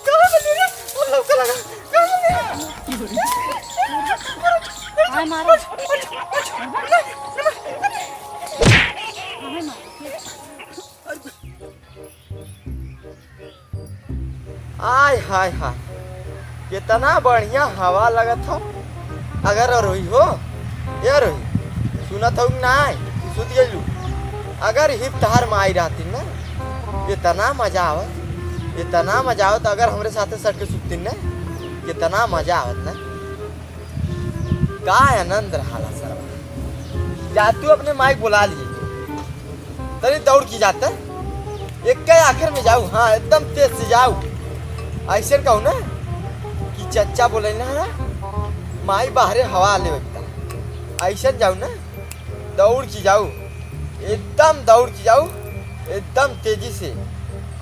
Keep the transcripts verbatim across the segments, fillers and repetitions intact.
कहाँ बनी रे? वो लौका लगा। कहाँ बनी रे? हाय मारो। हाय मारो। आय हाय हाय, कितना बढ़िया हवा लगत हो। अगर रोही हो, ए रोही, सुनत हो कि नाय? तू सुत गइलू। अगर हिप तहार माई रहती ना, इतना मजा आवत, इतना मजा आवत, अगर हमरे साथे सट के सुतती ना, कितना मजा आवत ना। का आनंद रहाला सरवा। जा तू अपने माई के बोला लिए। तनी दौड़ की जाता। एक के आखिर में जाऊ, हाँ, एकदम तेज से जाऊ। ऐसे कहू ना कि चच्चा बोले ना, माई बाहरे हवा ले बैठता। ऐसे जाऊ ना, दौड़ की जाऊ, एकदम दौड़ की जाऊ, एकदम तेजी से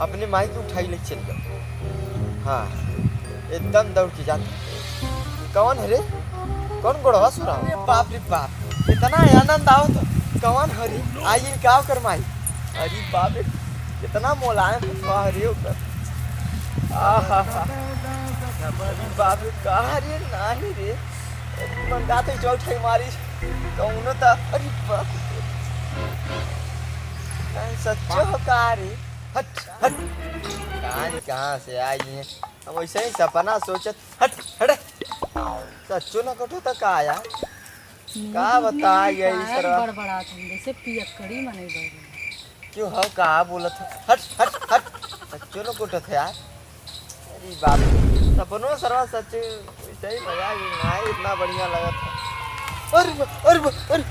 अपने माई के उठाई ले चल जाऊ। हाँ, एकदम दौड़ के जात। कौन हरे? कौन गोड़वा सुराव? अरे बाप रे बाप, इतना आनंद आवत। कौन हरे? आई का ओकर माई? अरे बाप रे, कितना मोलायम हथवा हरे ओकर। आहा हा। अरे बाप रे, का रे? नाही रे, मन का तो चौक ठाई मारी। कौनो ता, अरे बाप रे। सच्चो हो का रे? हट, हट। कहाँ, कहाँ से आई हैं? हम वैसे ही सपना सोचत, हट, हट। सच्चो न कटो त का आया? का बताई गई सरवा? बड़बड़ात हन, जैसे पियक्कड़ी मनई बड़बड़ा। क्यों हो, का बोलत हो? हट, हट, हट। सच्चो न कटो थे यार। अरे बाप रे, सपनो सरवा सच वैसे ही मजा आ गई ना, इतना बढ़िया लगा था। अरे बा-, अरे बा-, अरे।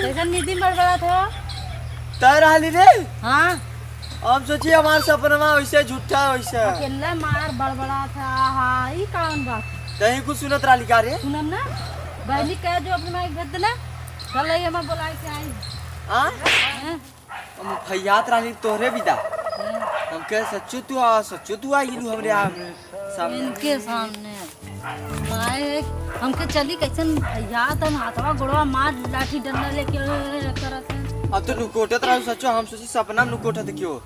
कैसन नींद में बड़बड़ात हो? तय रहली रे। हाँ। हम सोची हमार सपनवा वैसे झूठा वैसे। अकेला मार बड़बड़ात है, आहा, ई कौन बात? तहीं कुछ सुनत रहली का रे? सुनम ना, बहनी कह जो अपने माई के भेज देना, चल रही हमें बुलाए के आई। हाँ? हैं? हम फैयात रहली तोहरे बिदा। हाँ। हम कहे, "सच्चो तू आ, सच्चो तू आ गेलू हमरे आ, सामने।" इनके सामने। माए, हमके चली कैसन फैयात हम हाथवा गोड़वा मार लाठी डंडा लेके करत हैं। अब तो नुकोटत रहू सच्चो, हम सोची सपना में नुकोटत क्यों?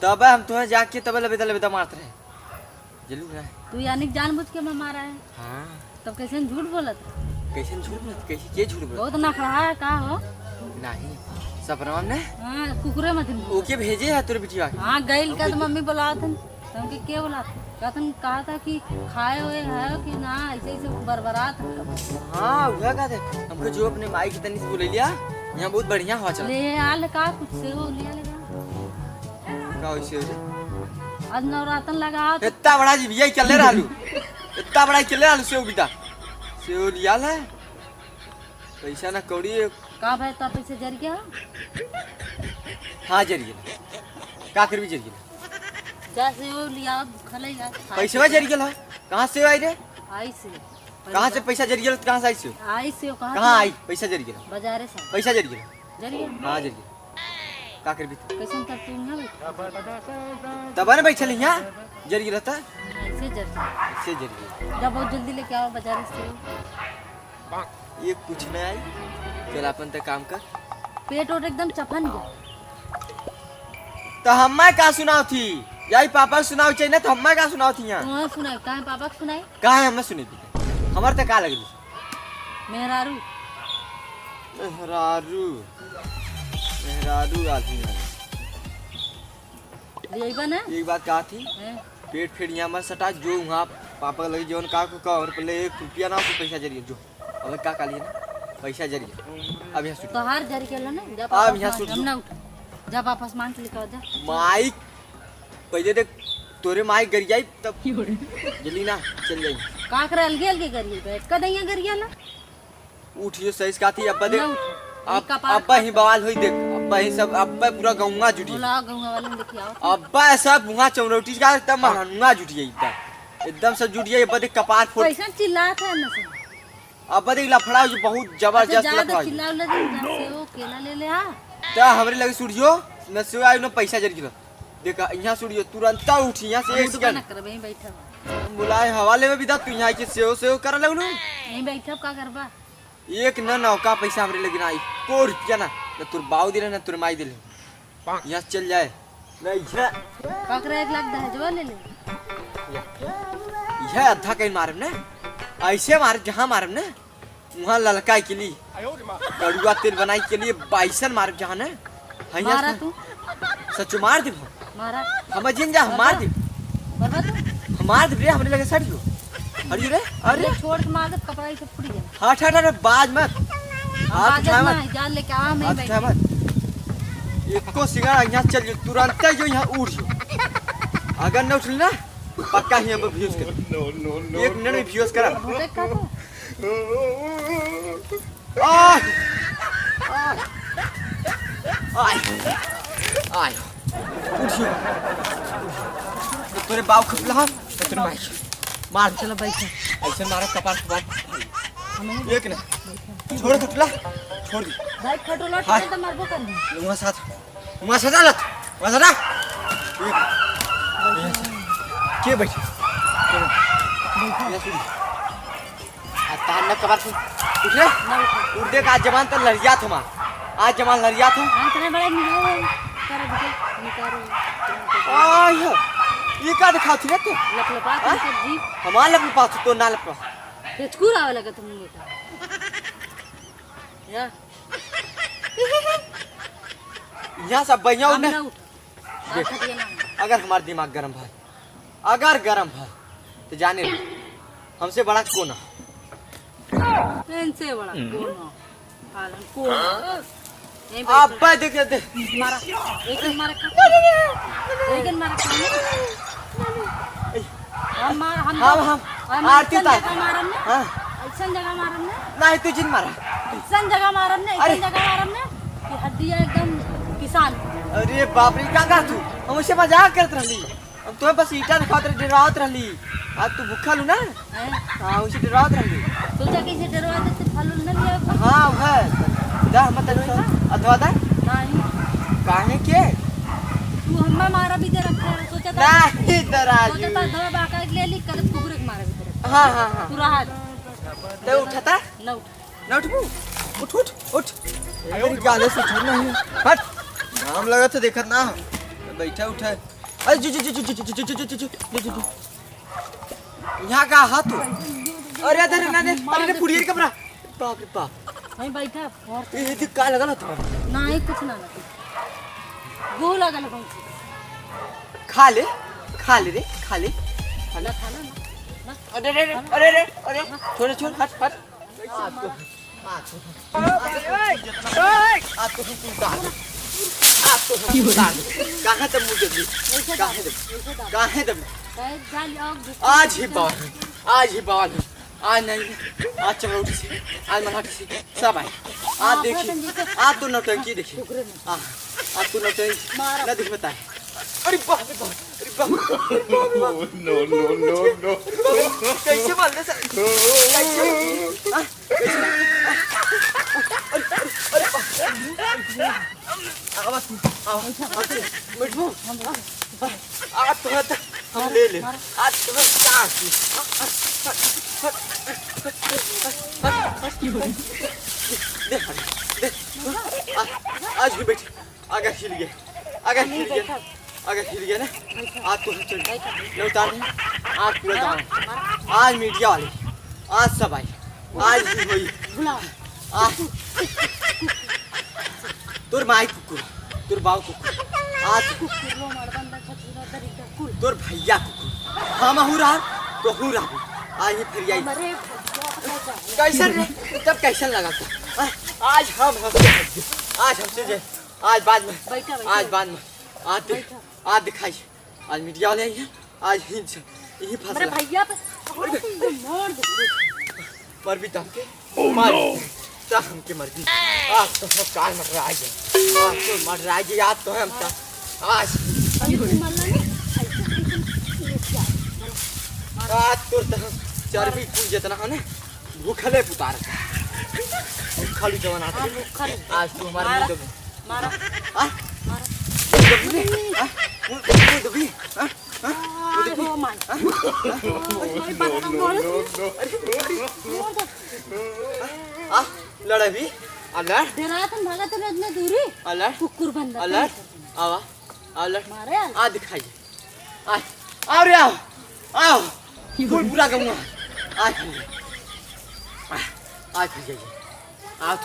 तब हम तोहे जाके तब लबेदा लबेदा मारत रहे। जलू ना। तू यानी कि जानबूझ के मैं मारा है? हाँ। तब कैसे झूठ बोलत? कैसे झूठ बोलत? कैसे, के झूठ बोलत? बहुत नखड़ा है का हो? नहीं, सपनवा में। हाँ, कुकुरे मत बोल। ओके भेजे है तोरे बिटिया के। हाँ, गइल हम का तो भेजे। मम्मी बुलावत हन। तो हमके के बुलावत? कहत हन, कहा था कि खाए हुए है कि ना, ऐसे ऐसे बरबरात है। हाँ, हुआ का थे। हमको जो अपने माई की तनी से बोले लिया, यहाँ बहुत बढ़िया हवा चला। ले आल का कुछ सेव ले आल का? का होई सेव रे? आज नवरातन लगा। इतना बड़ा जी भैया चले रहलू, इतना बड़ा चले रहलू सेव बिदा, सेव लिया ले। पैसा ना कौड़ी। का भाई, तो पैसे जर गया? हाँ, जर गया। का करबी, जर गया। जा सेव लिया, खले जा। पैसवा जर गया। कहाँ से आई रे? आई से। कहाँ से पैसा जर गया? कहाँ से आई से? आई से, कहाँ कहाँ से? आई? पैसा जर गया। बाजारे से। पैसा जर गया। जर गया। हाँ, जर गया। का करबी तू? कैसन तर तू यहाँ बैठा? तब ना बैठल यहाँ, जर गया रहता। ऐसे जर गया। ऐसे जर गया। जा बहुत जल्दी लेके आओ बाजार से। ये कुछ नहीं आई, चल अपन ते काम कर। पेट ओट एकदम चफन गया। तो हम्मा का सुनाव थी? यही पापा के सुनाव चाहिए ना, तो हम्मा का सुनाव थी यहाँ? तुम्हें सुनाई, काहे पापा के सुनाई? काहे हमें सुने दी? हमार ते का लगली? मेहरारू। मेहरारू। मेहरारू आदमी है। ले अइबा ना? एक बात कहा थी, हैं? पेट फेड़ यहाँ मत सटा, जो वहाँ पापा लगे जौन का को कहा, और पहले एक रुपया ना हो तो पैसा जरिए जो। अब का काली है ना, पैसा जरिए। अब यहाँ सुन। तोहार जर गेला ना, जा अब वापस यहाँ मांग, सुन हम जो। ना उठा। जा वापस मांग के लेके आ जा। माइक पहले देख, तोरे माई गरियाई तब। की हो रे? जल्दी ना, चल जाई। का करे अलगे अलगे गरियाई बैठ? का दैया गरिया ना? उठ ये सही से काती, अब्बा देख। ना उठ। अब, ई कपार अब्बा ही बवाल होई देख। अब्बा ही सब, अब्बा पूरा गौंगा जुटी। बोला गौंगा वाले में देखिए आओ। अब्बा सब मुहा चौरौटी का एकदम हाँ। मुहा जुटी है एकदम। एकदम सब जुटी है, अब्बा देख कपार फोड़। कैसन चिल्लात है न से? अब्बा देख लफड़ा जो बहुत अच्छा, जबरदस्त जा तो लफड़ा है। चिल्ला उल्ला दे, जा सेव केला ले ले आ। त हमरे लगे सुड़ियो, न सेव आई न पैसा जर गिरो। देखा, यहाँ सुड़ियो, तुरंत उठी यहाँ से एक मुंडवा सेकंड। न करबे, यहीं बैठा बा। हम बुलाए हवाले में भी दा, तू यहाँ के सेव, सेव कर लगलू। यहीं बैठा, का करबा? एक न नौका पैसा हमरे लगे ना आई, को रुपया ना, न तोर बाऊ दिले, न तोर माई दिले। यहाँ से चल जाए, नहीं है। काकरा एक लाख दहेजवा ले ले। यह अद्धा कहीं मारब ने, ऐसे मारब, जहाँ मारब ने, वहाँ ललका के लिए कड़ुआ तेल बनाई के लिए बाइसन मारब, जहाँ ने। हाँ, मारा तू। सचो मार देब हम। मारा। हम जिन जा, हम मार देब। बर्बाद हो। हम मार देब रे, हमरे लगे सड़ गयो। अरे रे, अरे। ये छोड़ के मार दे, कपड़ा ही सब फूट गया। हट, हट, हट, बाज मत। हाथ बाज उठा मत। मत, जान लेके आवा, मैं हाथ उठा बैठी। मत। एको सिंगाड़ा यहाँ चल जो, तुरंत जो यहाँ उड़ जो। अगर न उठल ना, पक्का ही हम बेहोश कर। No, no, no, एक मिनट में बेहोश करा। भूत का तो? आय! आय! आय! उठियो। तो तोरे बाप खपला, तो तोरे माई। मार। चलो बैठ। ऐसे मारो कपार के बाद। हमें एक ना। छोड़ खटला, छोड़ दी। भाई खटोला हाँ। छोड़ दे, मरबो करनी। वहाँ साथ। वहाँ से डालत, वहाँ से डाल। ये, ये, के बैठी? के बैठी? ये सुन। आ तान न कबार सुन। उठ रे। ना उठा। उठ देख, आज जमान तो लड़ियात हमार। आज जमान लड़ियात हम। हाँ, इतने बड़े निकाल, कर दे, निकाल। आ, ये, ये का दिखाती रे तू? लपलपा हाँ? तुमसे जीभ। हमार लपलपा, तू तो ना लपलपा। फेचकूर आवे लगा तुम लोग का। या। यहाँ सब बढ़िया हम उन्हें ना उठ। देख, बात हटिए ना। अगर हमार दिमाग गरम भा, अगर गरम भा, तो जाने ले, हमसे बड़ा कोना। इनसे बड़ा कोना। पालन कोना। यहीं बैठ। अब्बा देख, देख। मारा। एक दिन मारा खा। एक दिन मारा खा। हम मार, हम हम, हम, हम आरती ऐसन उतार। जगह मारम ने, हाँ। ऐसन जगह मारम ने। नहीं, तू जिन मारा। ऐसन जगह मारम ने, अरे। ऐसन जगह मारम ने कि हड्डियाँ एकदम किसान। अरे बाप रे, का कहा तू? हम उसे मजाक करत रहली। हम तो बस ईटा दिखावत रह, डरावत रहली। आज तू भूखल हो ना? हैं? हाँ, उसे डरावत रहली। सोचा कि इसे डरवा दे, तो फल उल न लिया। हाँ, है। दा, हम तनी सा अथवा दा। नहीं। काहे के? तू हम्मा मारा भी दे रखा है, सोचा था। नहीं, दराजू। सोचा था, दवा बाका के ले ली, कदम कुकुरे के मारा भी दे रखा है। हाँ, हाँ, हाँ। तू रहा दे। ते उठता? न उठ। न उठबू? उठ, उठ, उठ। मेरी गाले से उठ नहीं। हट। नाम लगा तो देखत ना। बैठा उठा। अरे, जो, जो, जो। यहाँ का हाथ हो? अरे, अरे, अरे, अरे, अरे, पुड़िया के कपड़ा। बाप रे बाप। वहीं बैठा, और ए, ये का लगल था? नहीं, कुछ ना लगा। गो लगल कौन सी? खा ले, खा ले रे, खा ले, खा ले। ना खा ले, ना, ना। अरे, अरे, अरे, अरे, अरे, अरे, छोड़, छोड़, हट, हट। आ तो, आ तो, आ तो हम तुम उतार दे। आ तो हम तुम उतार दे। काहे तब मुझे दे? काहे दे? काहे दे? आज ही बात है, आज ही बात है। आज नहीं, आज चलो उठ से, आज मना से, सब आए। आज देखी, आज तो नौटंकी देखी। आ, आज तो नौटंकी, ना देख बताए। अरे बाप रे बाप, अरे बाप, अरे बाप रे बाप। No, no, no, no। कैसे मार ले सर? कैसे? हाँ? कैसे? अरे, अरे, अरे बाप। आवा तू, आवा, आवा तू। बैठबो? आज तो है, हम ले ले। आज तो है, क्या की? दे, दे। आ, आज भी बैठ। अगर हिल गए, अगर हिल गए, अगर हिल गए ना, आज तो हम चल। ले उतार दे। आज पूरा गाँव, आज मीडिया वाले, आज सब आई, आज ही होई। बुला। आ, तोर माई कुकुर, तोर बाऊ कुकुर, आज कुकुर लो मार बंदा छछूरा दरिद्र कुल। तोर भैया कुकुर, हम हूँ रहा, तो हूँ रहा, आज ही फिर आई। हमरे भैया को जाने। कैसन रे? तब कैसन लगा था? हाँ, आज हम, हम, आज हमसे जे, आज बाद में, बैठा, बैठा। आज बाद में, आज दे-, बैठा। आज दिखाई। आज मीडिया वाले आई हैं, आज ही, यही मेरे फैसला। भैया पे बहुत ही मार दे। मर भी तब के, Oh, मार no। भी तब हमके मर भी। आज तो हम काल मर रहा है, आज तो मर रहा है, आज तो हम का, आज। अभी तू मरना नहीं, ऐसे, ऐसे, ऐसे, आज तो हम चर्बी कुल जितना है ना, भूखले पुतार। भूखल जवान आदमी। हाँ, भूखल। आज तू हमारे मारा। मुंह दबे। मारा। हाँ? मारा। मुंह दबे। हाँ? मुंह, मुंह दबे। हाँ? मुंह दबे। आय हो माय। हाँ? ओए, ओए, बाबा, बाबा। अरे, अरे, अरे। आ, लड़ा भी। आ, लड़। डरात हम भागत रहे इतने दूरी। आ, लड़। कुकुर बंदा। आ, लड़। आवा। आओ लड़। मारे? आ दिखाइए। आ, आओ रे, आओ। आओ। फूल पूरा गऊंगा। आ, आ, आ, आ जाइए। आओ,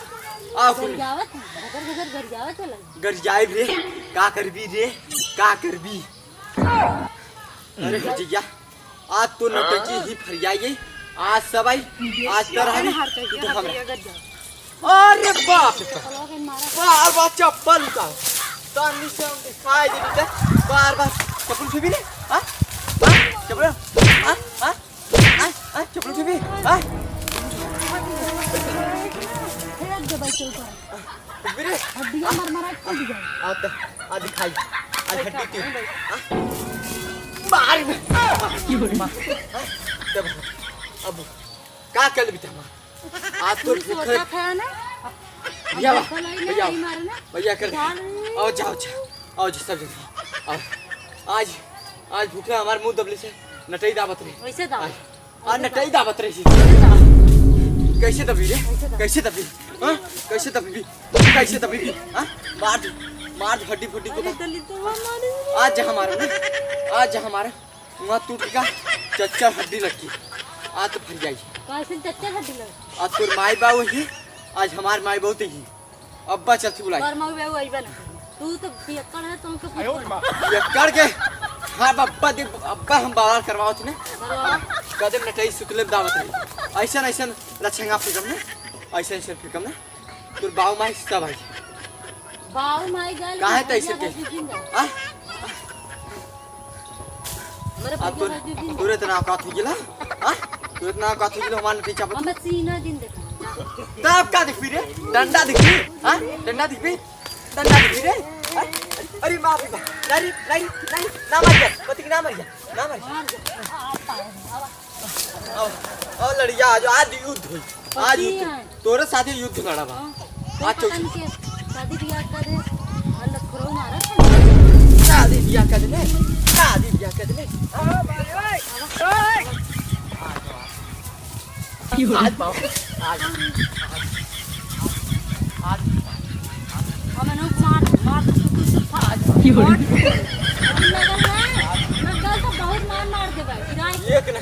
आओ, फूल। गरियावत है, घगर, घगर गरियावत है लग। गरियाई रे, का करबी रे, का करबी? अरे, हट जा। आज तो नौटंकी ही फरियाई है। आज सब आई, आज तो रहनी, हार कर तू तो गया, हमरा। हार कर गया। अरे बाप रे। चप्पल हो गई मारा। बार बार चप्पल उतार। तानी से हम दिखाई दे दे। बार बार चप्पल उठेबी रे? हाँ? हाँ? चप्पल? हाँ? हाँ? हाँ? हाँ? चप्पल उठेबी? हाँ? फेंक दे भाई के ऊपर। उठेबी रे? हड्डियाँ मरमरा के टूट जाए। आ तो, आ दिखाई। आ हड्डी टूट। हाँ? मार। मार। हाँ? जब अब का कर लेबी तमा? आज तो पुलिस भूखे। होता था ना? भैया, भूखा नहीं ना, भैया, नहीं मारे ना? भैया कर दे। जान नहीं। आओ, जाओ, जाओ। आओ जी, सब जन। आओ। आज, आज भूखा हमार मुंह दबले से नटई दाबत रही। वैसे दाब। आज, आज नटई दाबत रही। वैसे दाब। कैसे दबी रे? कैसे दाब? कैसे दबी? हाँ? कैसे दबी? कैसे दबी? हाँ? मार दे, मार दे, हड्डी फुड्डी को अरे तो। दलित तो मारे। आज हमारा ना, आज हमारा वहाँ टूट का चच्चर हड्डी लगी। आ तो फर जाई। कैसे चच्चर हड्डी लगी? आज तोर माई बाऊ ही, आज हमार माई बाऊ ही। अब्बा चलती बुलाई। तोर माई बाऊ अइबे ना। तू तो पियक्कड़ है, तुमके पूछ। पियक्कड़ के? हाँ, अब्बा दे, अब्बा हम बवाल करवावत ही ना। करवा। कदम नटई सुतले दावत रही। ऐसन, ऐसन लछंगा फिकम ना, ऐसन, ऐसन फिकम ना। तोर बाऊ माई सब आई। बाऊ माई गल काहे भैया तैसे के? भाई जिंदा। आ? मेरे आ भैया तोर, भाई जिंदा। तोरे इतना औकात हो गेला? आ? तोरे इतना औकात हो गेला, हमार नटई चापत? हमें सीना जिन देखा। तब का दिखबी रे? डंडा दिखबी? आ? डंडा दिखबी? डंडा दिखबी रे? आ? अरे मार रे, मार। नहीं, नहीं, नहीं, ना मार जा। पति के ना मार जा। ना मार जा। मार जा। आ, आ, आ, आ। अब, अब लड़िया आज, आज युद्ध होई। आज पति युद्ध। है। तोरे साथे युद्ध लड़ा बा। हाँ। आज तो चौथ। पता नहीं के शादी ब्याह कर दे, और लखरऊ मारा था। शादी ब्याह कर दे, शादी ब्याह कर दे। आज बाबू, आज, आज, आज। हमें लोग मार, मार, आज बाबू। मार। लगल है, लगल तो बहुत मार मार दे भाई, गिराई। एक ना,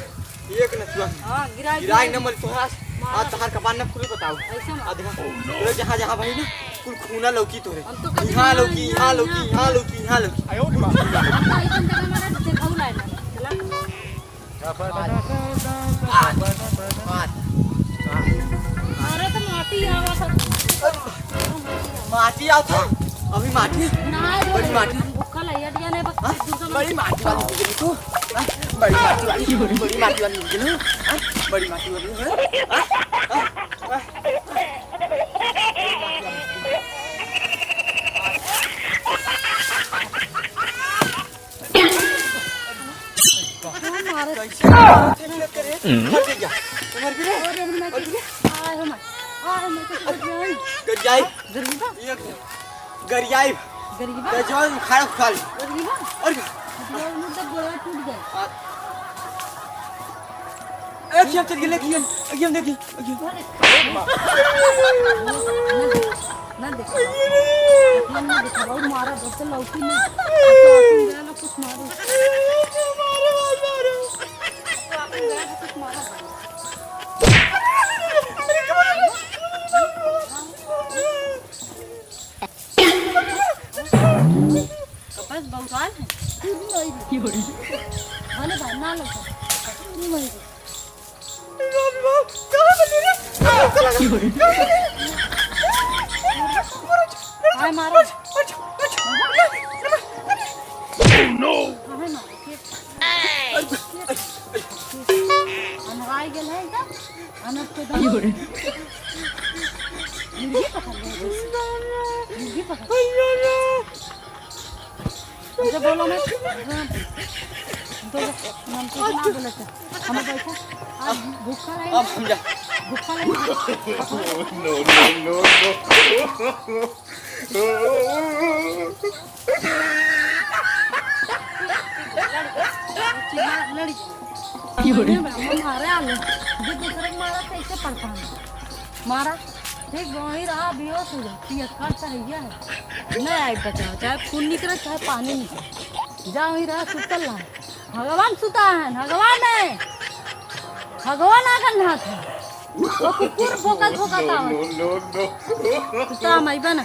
एक न तुआ। हाँ, गिराई गिराई दिया। न मरी तोहार। मार। आज तहार कपार न खुली बताओ। ऐसे मार। आ देखा, तोरे जहाँ जहाँ भाई ना, कुल खूना लौकी तोरे। हम तो कभी यहाँ मार लौकी, ना, यहाँ लौकी, ना। यहाँ लौकी, यहाँ लौकी। हम तो ऐसे जगह मारा, देखाऊ लाए ना। चला। मार। मार। मार। अरे तो माटी आवा था। माटी आओ था, अभी माटी। ना, बड़ी माटी। हम भूखा लइया दिया ने, बस हाँ? दूसरा बड़ी माटी वाली हो गई तू। हाँ? बड़ी माटी वाली, बड़ी माटी वाली हो गई ना। हाँ? बड़ी माटी वाली हो गई। हाँ? हाँ? हाँ? कैसे? हट जा। उमर भी रे। अरे, हम ना हट जा। आए हो माँ। आए हो माँ, कैसे गरियाई? गरियाई। गरियाबा? ये गरियाई। गरियाबा? तो जो उखाड़ उखाड़। गरियाबा? और क्या? गरियाबा, मतलब गोड़ा टूट गया। हाँ। एक ही हम चल के लेके हम, एक ही हम देखी। ना देखा, ना देखा। ना देखा, बहुत मारा, बहुत लौकी में। कुछ मारो। कुछ मारा। कपास बहुत है। भले भाई ना लगा। हाय मारो। Oh no! हाय मारो। अनराय गेल है एकदम। अनर के दम। मुर्गी पकड़ ले। मुर्गी पकड़। हमसे बोलो ना। हाँ। हमको, हमको ना बोले थे। हमें बैठा। आज भूखा रहे। अब हम जा। भूखा रहे। No, no, no, no। चिल्ला, लड़ी। क्यों रे? मारे आलू। जो दूसरे को मारा, कैसे पड़ता है? मारा। ठीक बा, वहीं रहा, बेहोश हो जा। पियक्कड़ तो हइया है। नहीं आई बचाओ, चाहे खून निकले, चाहे पानी निकले। जा वहीं रहा, सुतल रहा। भगवान सुता है, भगवान है। भगवान आगन हाथ है। वो कुकुर भोकत भोकत आवत। सुता हम अइबा ना।